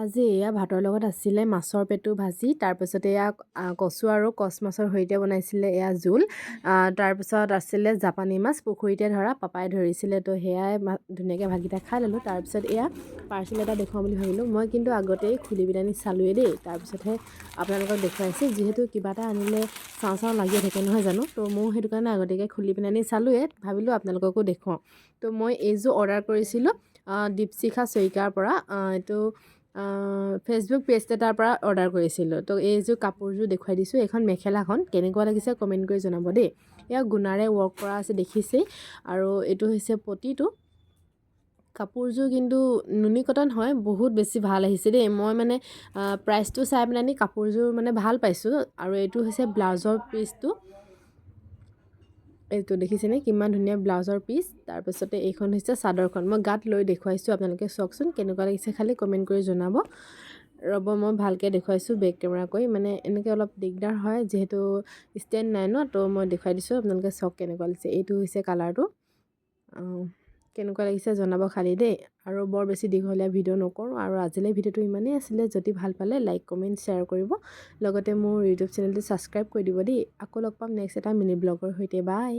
আজি এয়া ভাতৰ লগত আছিলে মাছৰ পেটু ভাজি। তাৰপিছতে এয়া কচু আৰু কচ মাছৰ সৈতে বনাইছিলে এয়া জোল। তাৰপিছত আছিলে জাপানী মাছ, পুখুৰীতে ধৰা, পাপাই ধৰিছিলে। তো সেয়াই ধুনীয়াকৈ ভাতকেইটা খাই ল'লোঁ। তাৰপিছত এয়া পাৰ্চেল এটা দেখুৱাম বুলি ভাবিলোঁ মই, কিন্তু আগতেই খুলি পেলানি চালোৱেই দেই, তাৰপিছতহে আপোনালোকক দেখুৱাইছোঁ। যিহেতু কিবা এটা আনিলে চাওঁ চাওঁ লাগিয়ে থাকে, নহয় জানো? তো ময়ো সেইটো কাৰণে আগতীয়াকৈ খুলি পেলানি চালোঁৱে, ভাবিলোঁ আপোনালোককো দেখুৱাওঁ। তো মই এইযোৰ অৰ্ডাৰ কৰিছিলোঁ দীপশিখা শইকীয়াৰ পৰা। এইটো ফেচবুক পেজ এটাৰ পৰা অৰ্ডাৰ কৰিছিলোঁ। তো এইযোৰ কাপোৰযোৰ দেখুৱাই দিছোঁ। এইখন মেখেলাখন কেনেকুৱা লাগিছে কমেণ্ট কৰি জনাব দেই। এয়া গুণাৰে ৱৰ্ক কৰা আছে, দেখিছেই। আৰু এইটো হৈছে পতিটো। কাপোৰযোৰ কিন্তু নুনি কটন হয়, বহুত বেছি ভাল আহিছে দেই। মই মানে প্ৰাইচটো চাই পেলানি কাপোৰযোৰ মানে ভাল পাইছোঁ। আৰু এইটো হৈছে ব্লাউজৰ পিচটো। এইটো দেখিছেনে, কিমান ধুনীয়া ব্লাউজৰ পিচ? তাৰপিছতে এইখন হৈছে চাদৰখন। মই গাত লৈ দেখুৱাইছোঁ, আপোনালোকে চাওকচোন। কেনেকুৱা লাগিছে খালি কমেণ্ট কৰি জনাব। ৰ'ব, মই ভালকৈ দেখুৱাইছোঁ বেক কেমেৰা কৰি। মানে এনেকৈ অলপ দিগদাৰ হয়, যিহেতু ষ্টেণ্ড নাই ন। তো মই দেখুৱাই দিছোঁ, আপোনালোকে চাওক কেনেকুৱা লাগিছে। এইটো হৈছে কালাৰটো। কেনেকুৱা লাগিছে জনাব খালি দেই। আৰু বৰ বেছি দীঘলীয়া ভিডিঅ' নকৰোঁ আৰু আজিলৈ ভিডিঅ'টো ইমানেই আছিলে। যদি ভাল পালে লাইক, কমেণ্ট, শ্বেয়াৰ কৰিব, লগতে মোৰ ইউটিউব চেনেলটো ছাবস্ক্ৰাইব কৰি দিব দেই। আকৌ লগ পাম নেক্সট এটা মিনি ব্লগৰ সৈতে। বাই।